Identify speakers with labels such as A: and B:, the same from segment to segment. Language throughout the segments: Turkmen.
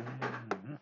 A: Hmm.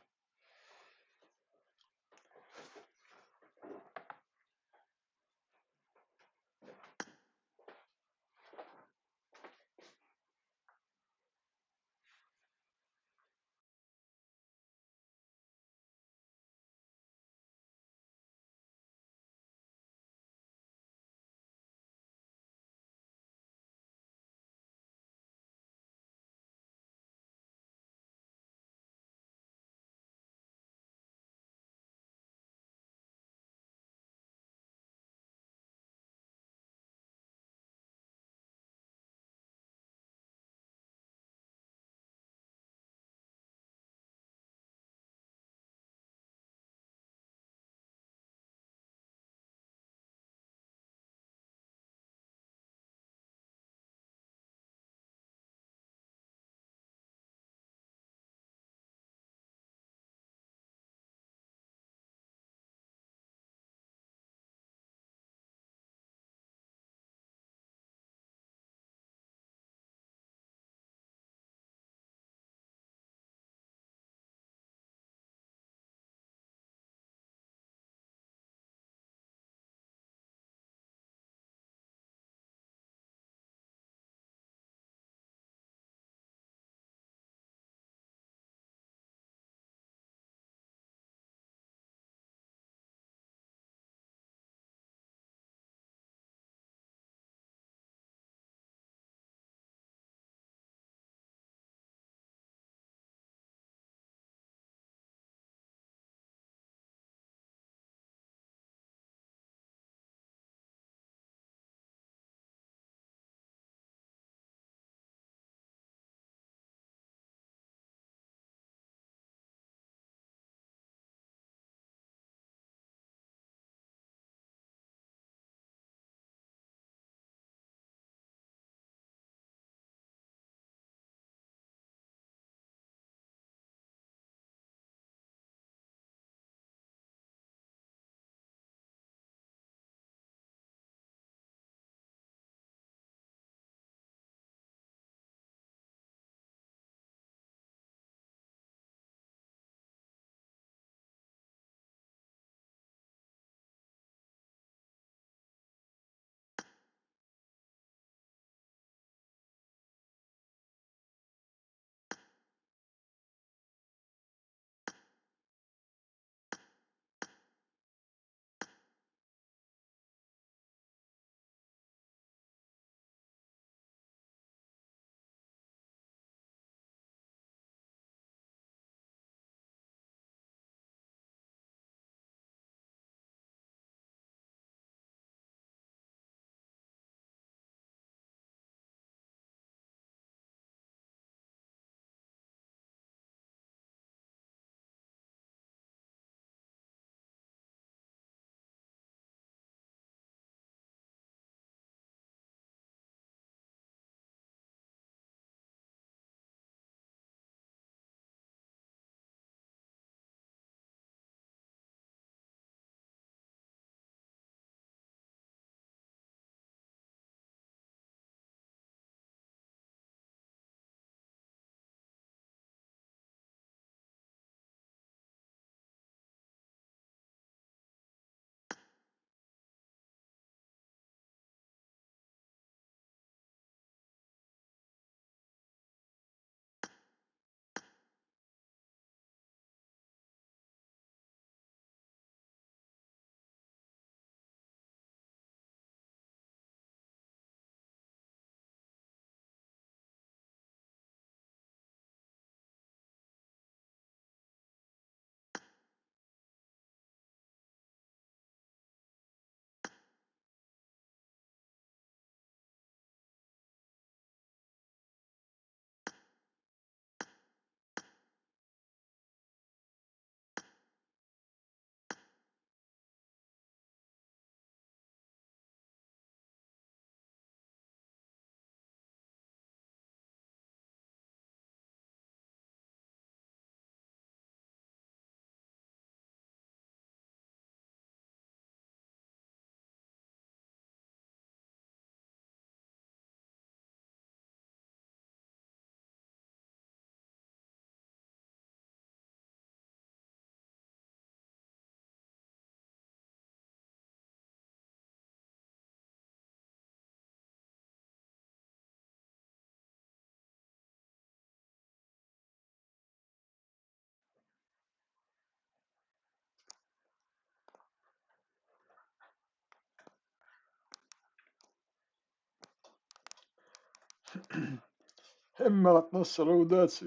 A: Hemme gatnaşyjylara udaçi.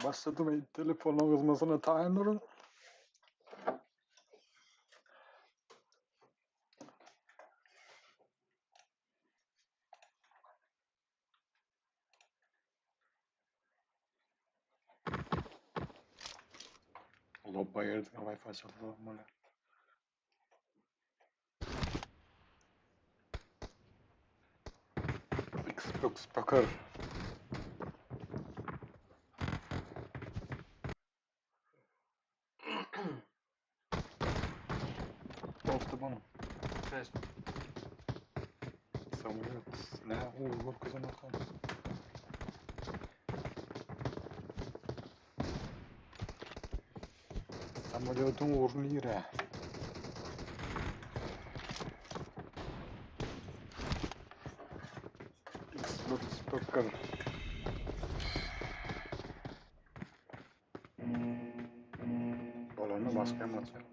A: Başladymy telefonyň gyzmasyna taýyn duruň. Lobba girdik Wi-Fi çaldy. Xbox Poker. Bolupdy bunu.
B: Facebook.
A: Samyryt. Ne ugur görkezen bakalım. Samolýotyň ugry nirä? Xbox Poker. Bolanda başga hem açar.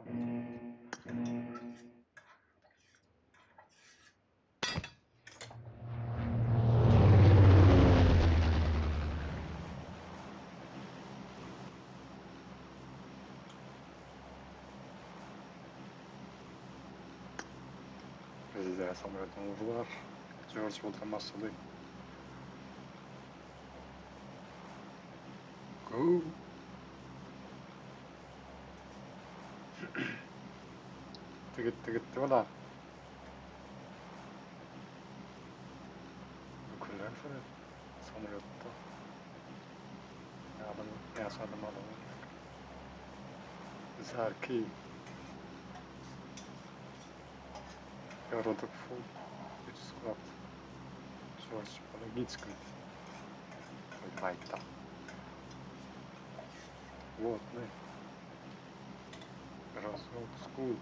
A: Bizde samolýotyň ugry bar. George Bolton başlady. Go. Gitti gitti gitti bu da. Nükleer fırın. Samolýotda. Adam, ýaş adam adam. Zarki. Gorodok full. 3 squad. George Pologicki. White. Вот, мы. Разок school.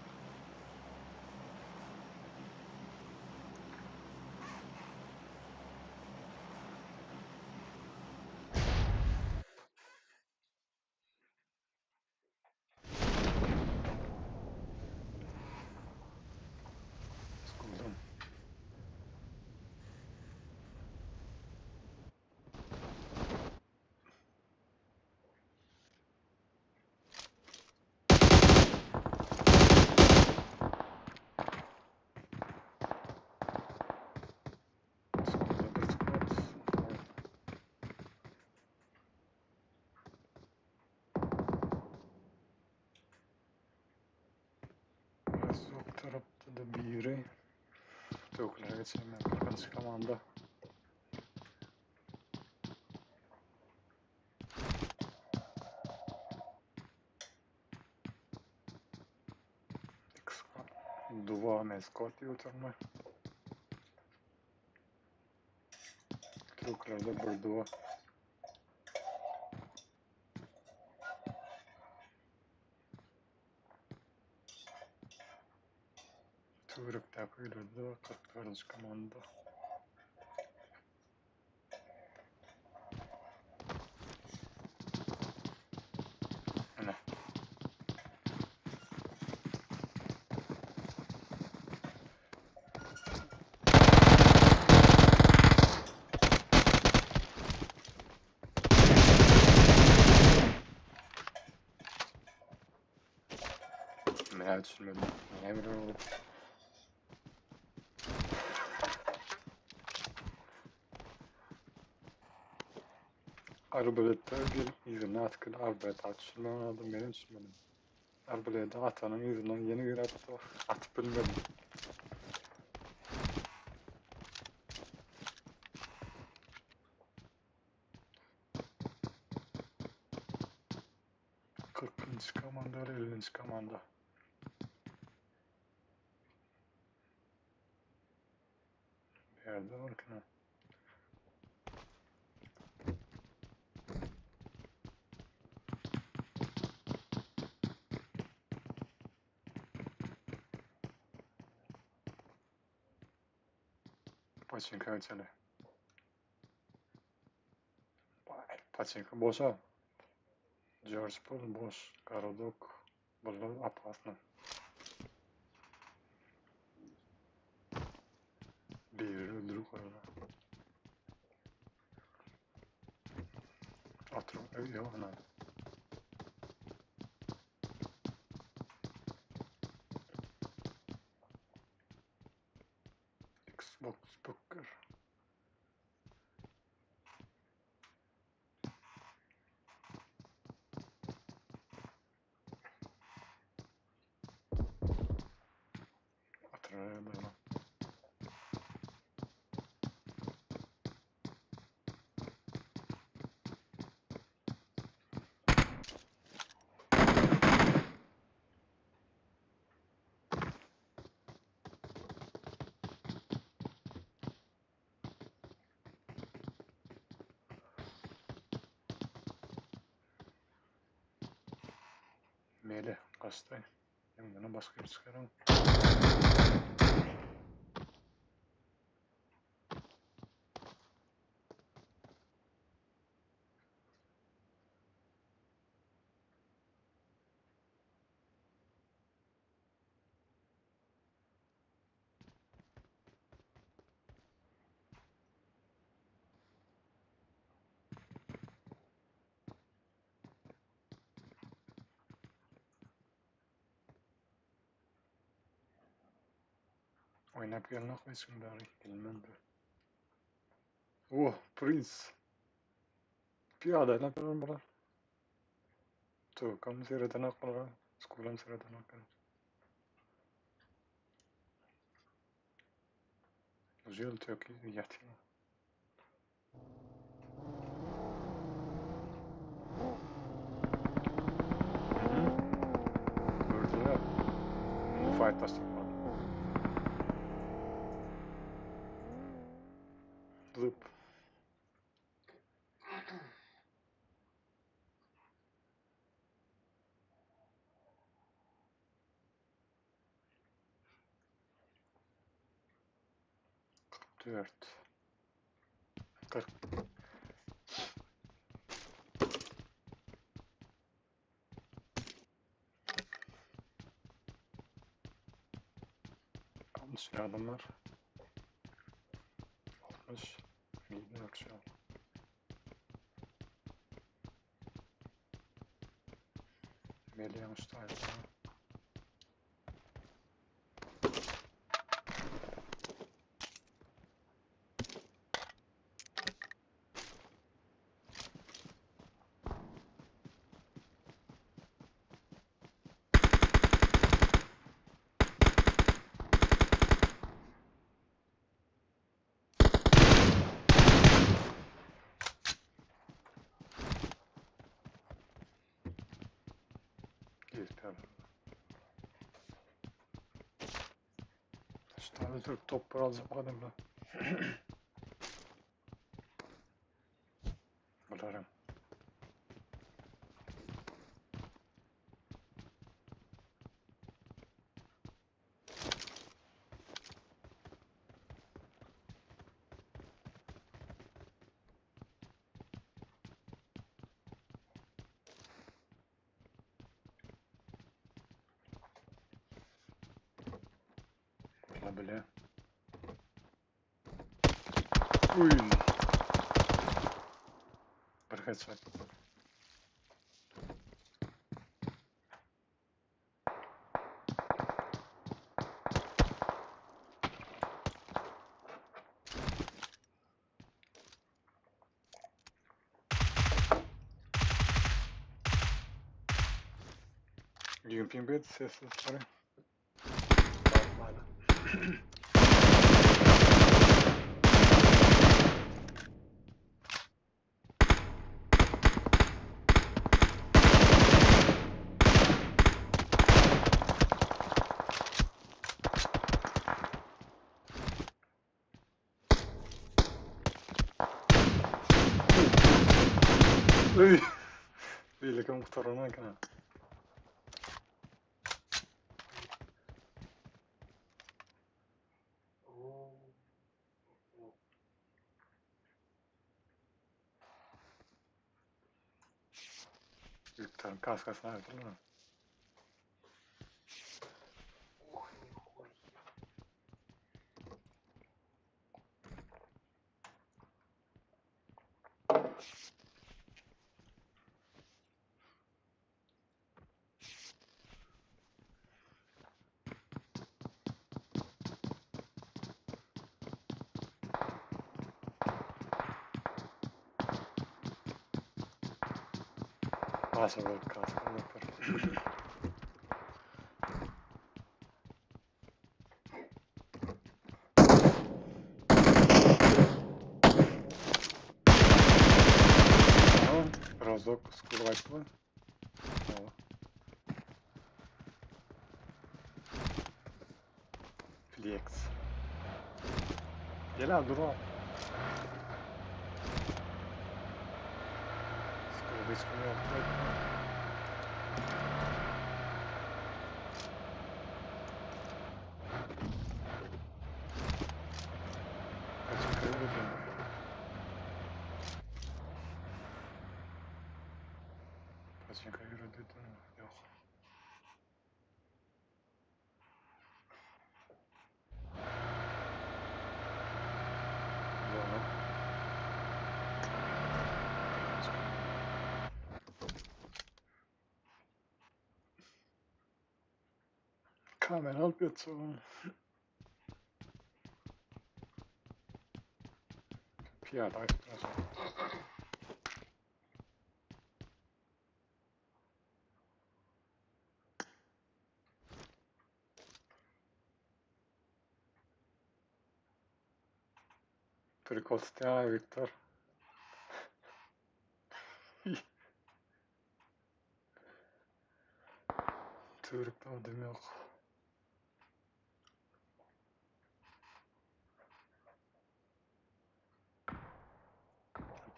A: School'dan. School'da bir squad. Razok tarapda-da biri. Töwklere geçelim men 40-njy komanda. X squad. Dwa men squad diýip otyrmy? Töwklerde bir dwa. Töwerekdäki öýlerde 44-nji komanda. Ine. Men düşünmedim. Näme oldu? Arbaletde gelip yzyna atyp arbalet atyp düşünmän adam menem düşünmedim. Arbalete atanyň yzyndan ýene girip atyp bilmedim. Kyrkynjy komanda bilen ellinji komanda. Bu ýerde bolkina. Paçinka geçeli. Paçinka boşa. George Paul boş. Gorodok bular opasno. Biri öldürüp orada. Oturyp ýok ana. Xbox Booker. Oturyp Mele gaçdy. Ýaňyna başga bir çykaryň. Oýnap gelmek üçin bäri gelmedi. Oh, Prince. Piyada aýlap ýören bular. Towukam seredenak bulara, skulam seredenak. Ujel töki ýatyr. Gördüler. Indi fight başlamaly. Zıp. 44. 40. 60 adam var. 60. 54 şu an. Meli yanlış Şu tane Türk top alacak adamlar. Bularım. Bile. Uy. Bir headshot. Jumping sessiz sorry. Uy. Beýleki gutaran eken.
B: Oo.
A: Ýüklerin kaskasyny aýdylmy?
B: Ох, нихуя.
A: Aşa bolup kaska ýapar. Rozok skul gaýtdy. Flex. Gel al dur al. Skul hiç kim yok. Kaç kere Paçinka yürüdü Yok. Zona. Kamera alyp ýatsa. Piyada aýtdyraşa. Prikol stja, Viktor. Töwerekde adam ýok.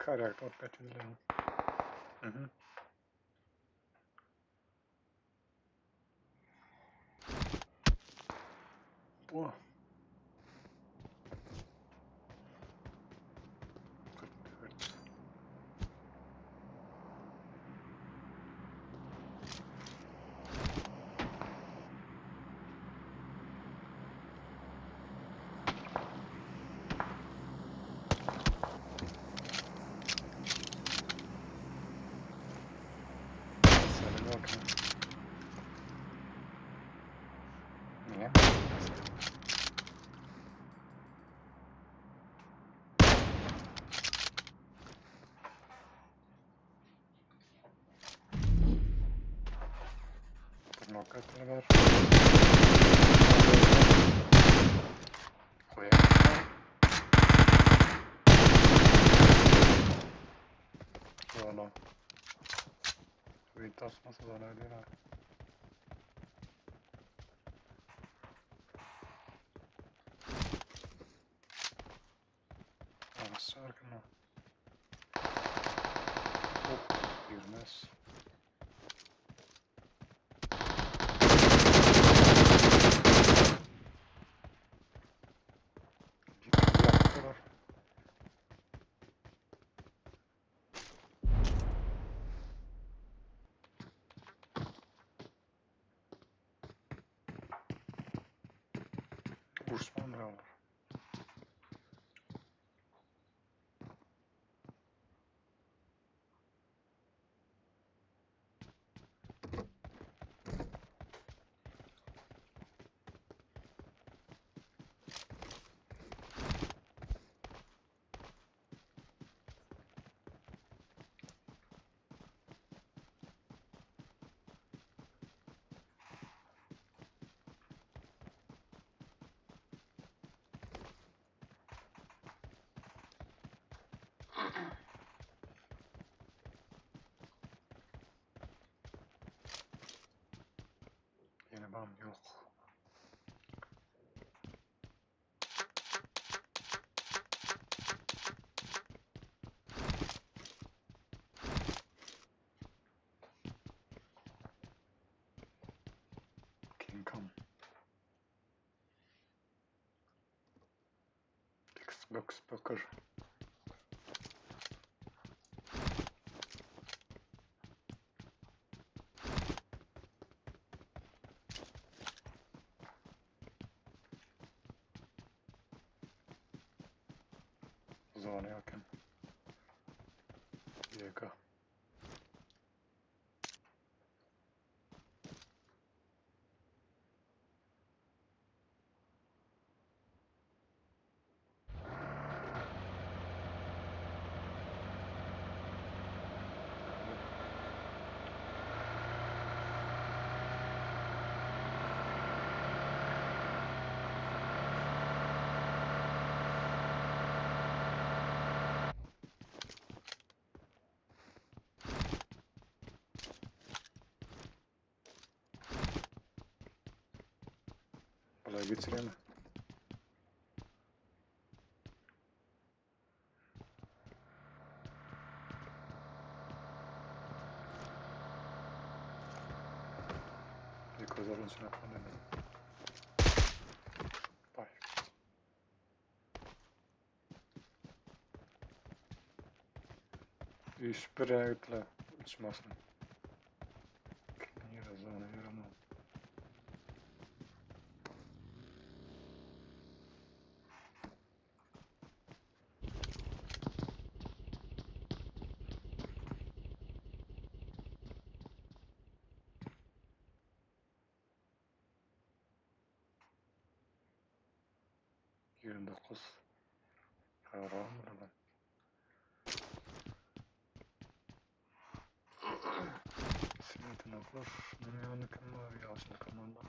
A: Karýakda alyp ýatydylar. Mhm. Bu. 44. Selam yok. Niye? Nokatlar var. Koyalım. Zona. Vitas nasıl zona değil ha. Nasıl arkana? Hop girmez. Bir yaptılar. Ursman var. Yine bam yok. King Kong. Xbox Poker. Zona ýok. YK. Olar geçirýärmi? Ýeke zorun içine atlan Baý. Iş bir ýere gitdiler. Üç maşyn. Nire zona ýöremem. 29 Haram lan. Sinetin oklar. Meni ýanynda kim bar? Ýalçyn komanda.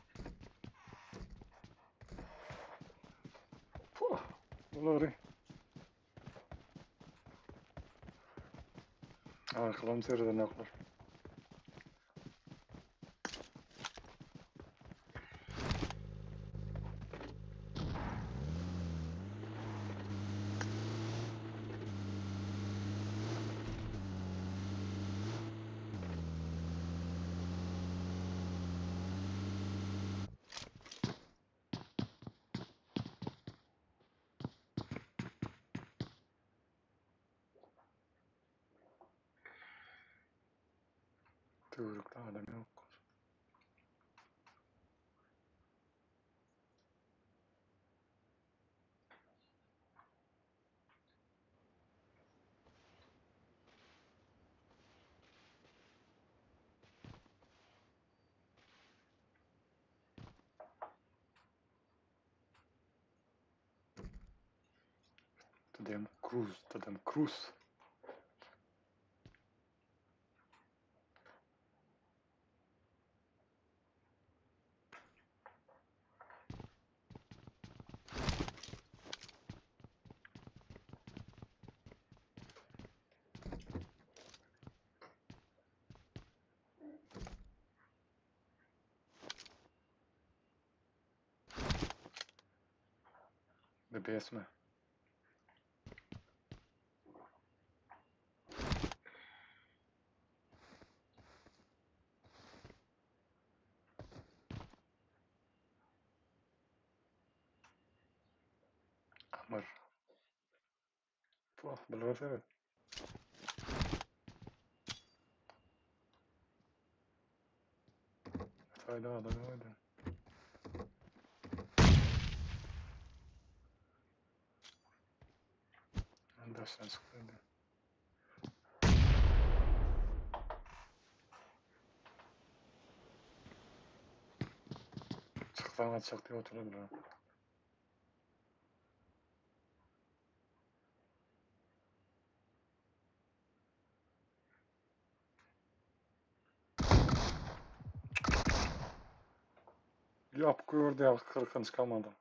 A: Puh, bulary. Arkadan sereden oklar. Töwerekde adam ýok. Tadem Cruz, Tadem Cruz. The basement. Amar. Puh, bulara seret. Taýda adam ýok edi. Daşdan çykdy. Çyksaň açjak diýip oturypdyr. Ýap gördi ýaly kyrkynjy komanda.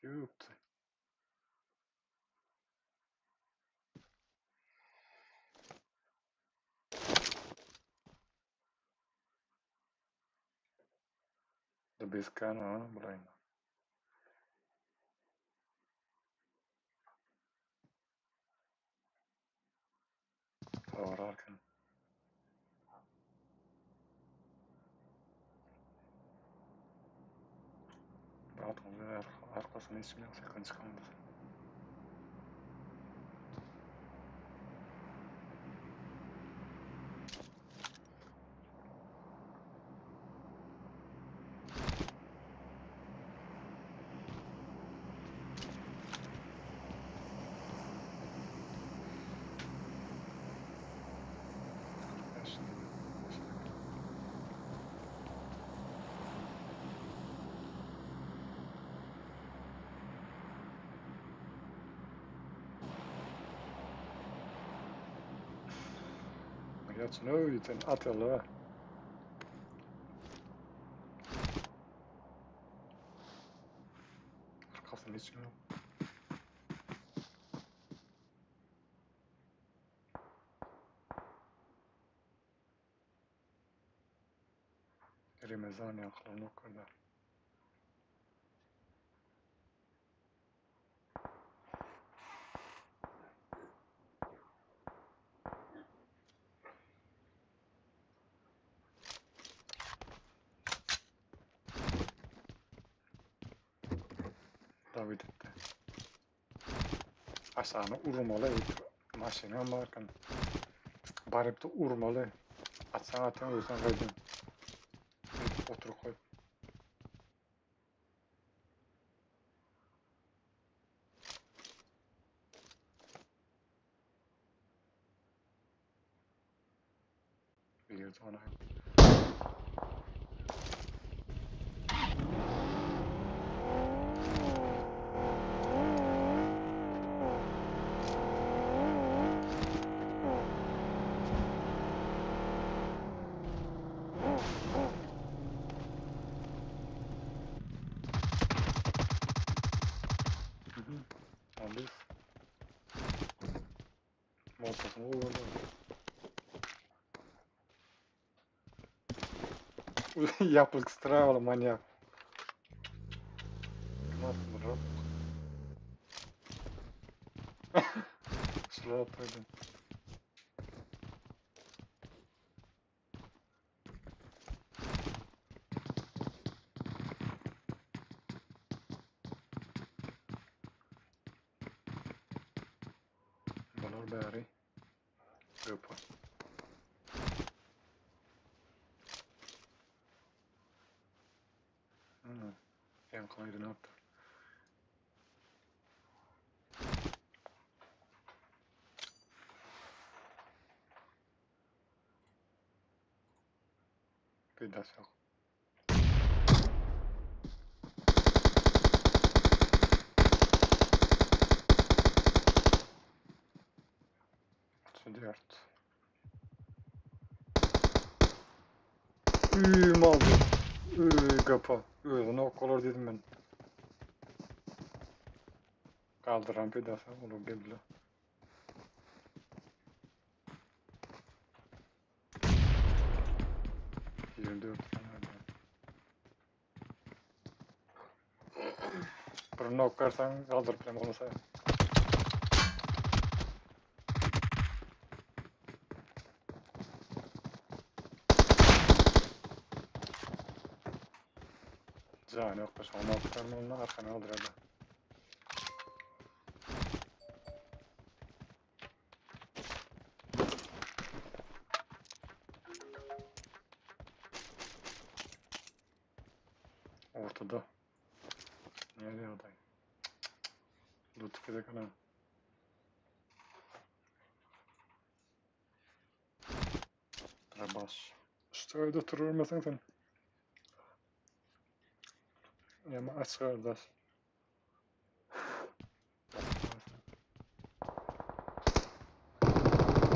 A: Ýupdy. The best can ha bulayın. Ararken. Rahat ol, arkasyny hiç kim ýok, sekund çykandyr. 45 Jag nöjd en atela. Arkasyny hiç kim ýok. Remezan ýakylan ok gördi. Dawid etdi. Aşagyna urmaly. Maşynam barkan. Baryp-da urmaly. Atsaň atsaň ölseň gaýdyň. Öýdüp oturyp goýup. Bir zona. Aldyk. Moltasyny goýberdi. Ýapyk strala manýak. Kim atdy bunu? Şular atdy. Bular bäri. Öpa. Hmm. Ýaňky aýdyny atdy. Peýdasy ýok. 34. Üýüm aldy. Üý gapa. Özüni okgalar dedim men. Galdyran peýdasy olar geldiler. 24 tane öldü. Bir nok versen kaldırıp hem onu say. Jany ýok başga nok verme onu arkana kaldırarlar. Ortada. Nerede aday? Loot gerek ana. Trabas. Şöyle oturur musun sen? Ýa aç kardeş.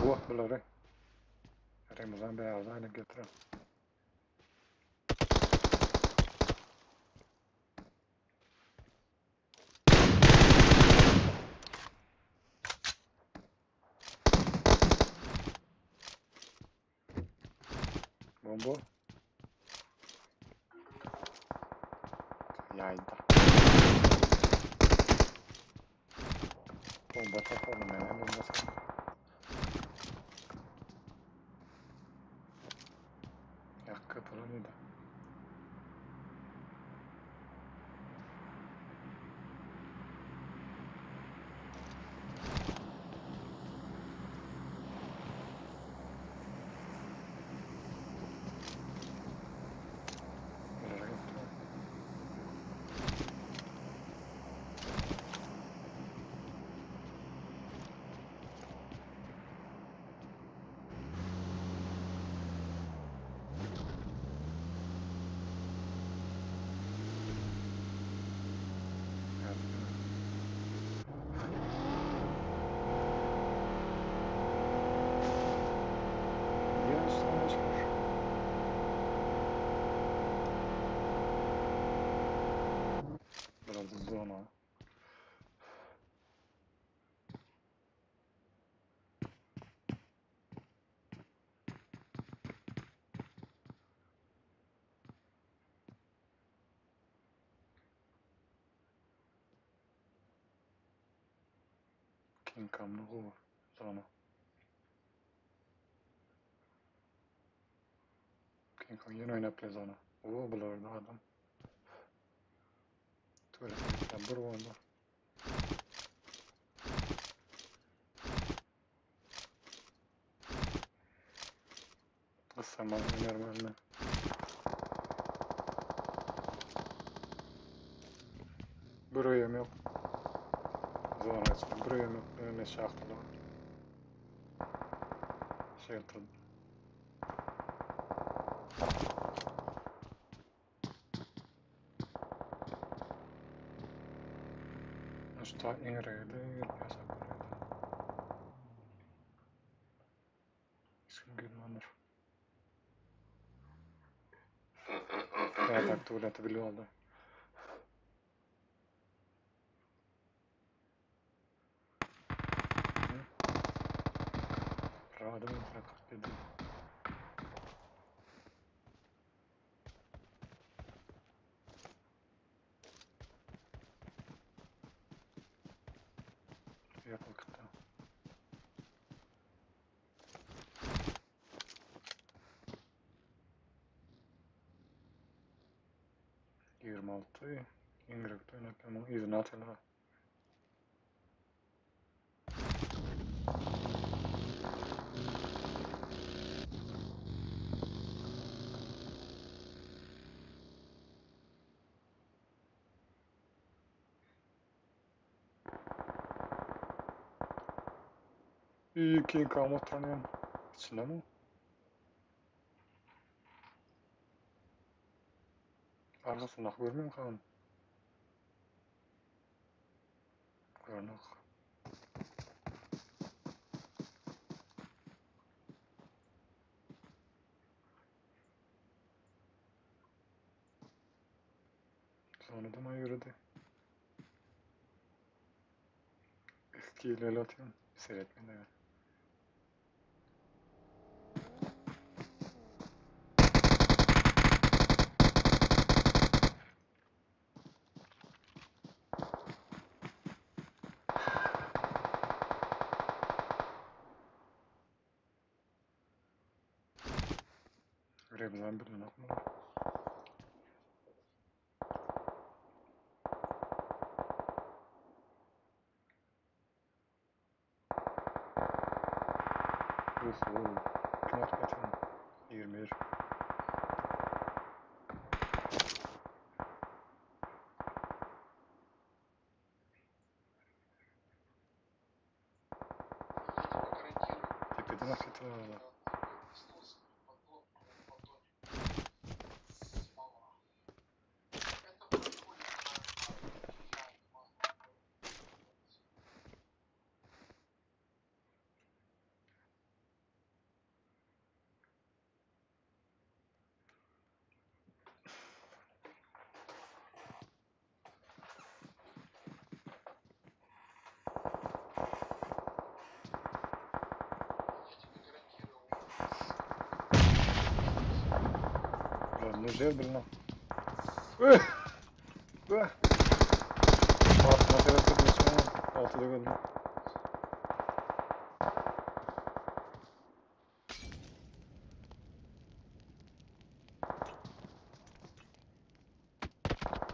A: Wah bulary. Ramazan bäri aýlap getiren. Bomba. Ýaýda. Bomba tapalım ne bombası. Ýak kapylar nida. Nereye gitti? Evet. Niye üstüne çıkmış? Biraz zona. King Kamlı zona. King Kong yine oynap zona. Oo bularda adam. göresim gelýär. Bir bomba. Gyssaman önermem. Bir öýem ýok. Zona içinde bir öýem ýok. Öýem şahtalar. Shelter. Şu iňregede gelip ýaşap bolýar. Hiç kim girmändir. Täze tuwaleti bilip aldy. Rada metre 47. Ýapylykda. 26 iňrekde oýnap muň yzyna atylra. İyi King Kong oturan içinde mi? Arkasında görmüyorum kan. Görünük. Sonra da yürüdü. Eski atıyorum. Seyretmeyin de. Rebzan bilen okmaly. Oho, kim atıp atıyor? 21.
B: Я тебе гарантирую,
A: Tepeden atıyorlar.
B: когда ты проснулся, поддон, в поддоне смола. Это происходит, когда приезжает масло. Я тебе гарантирую,
A: Ulan ne jer bilen. Üh! Üh! Altına sebep geçme. Altıda gördüm.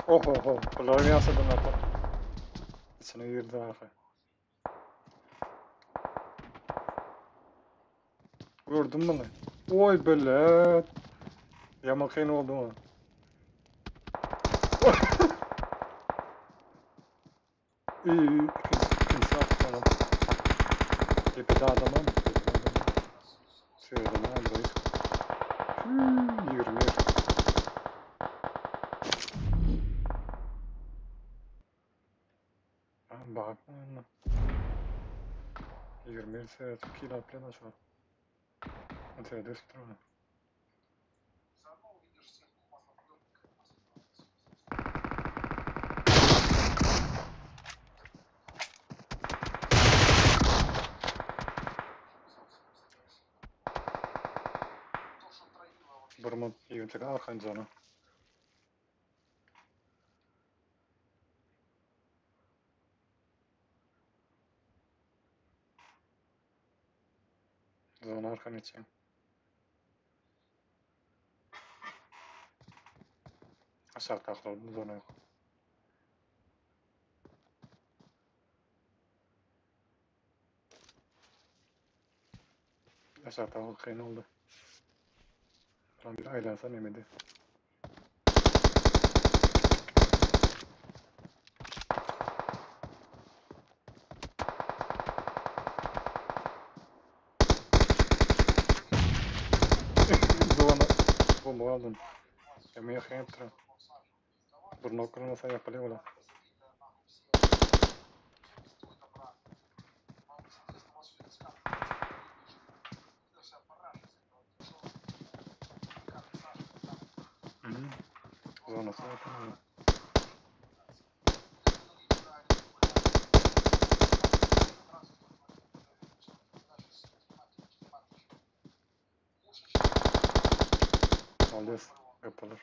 A: Oh oh oh. Bularım yasadım hatta. İçine girdi arka. Gördün bunu. Oy böyle. Yamakayın oldu mu? İyi, ikinci atmadım. Tepede adam mı? Tepede adam. Seyredem aldı. 21. Ha, bakma. 21 seyret. Kill aplana şu an. Seyret tutamam.
B: Заодно увидишь сетку маслоприемника и маслопроводца. То, что травило вообще.
A: Burma 28 arkan canı. Zona arkan için. Aşağı takla zona yok. Aşakdaky kyn boldy. Buram bir aýlansa nemedi. Zona bomba aldym. Emi ýakyn etdirin. Burnak kyrmasa ýapylýar ola. Mhm. Zonasy ýapylýar. Maldes ýapylar.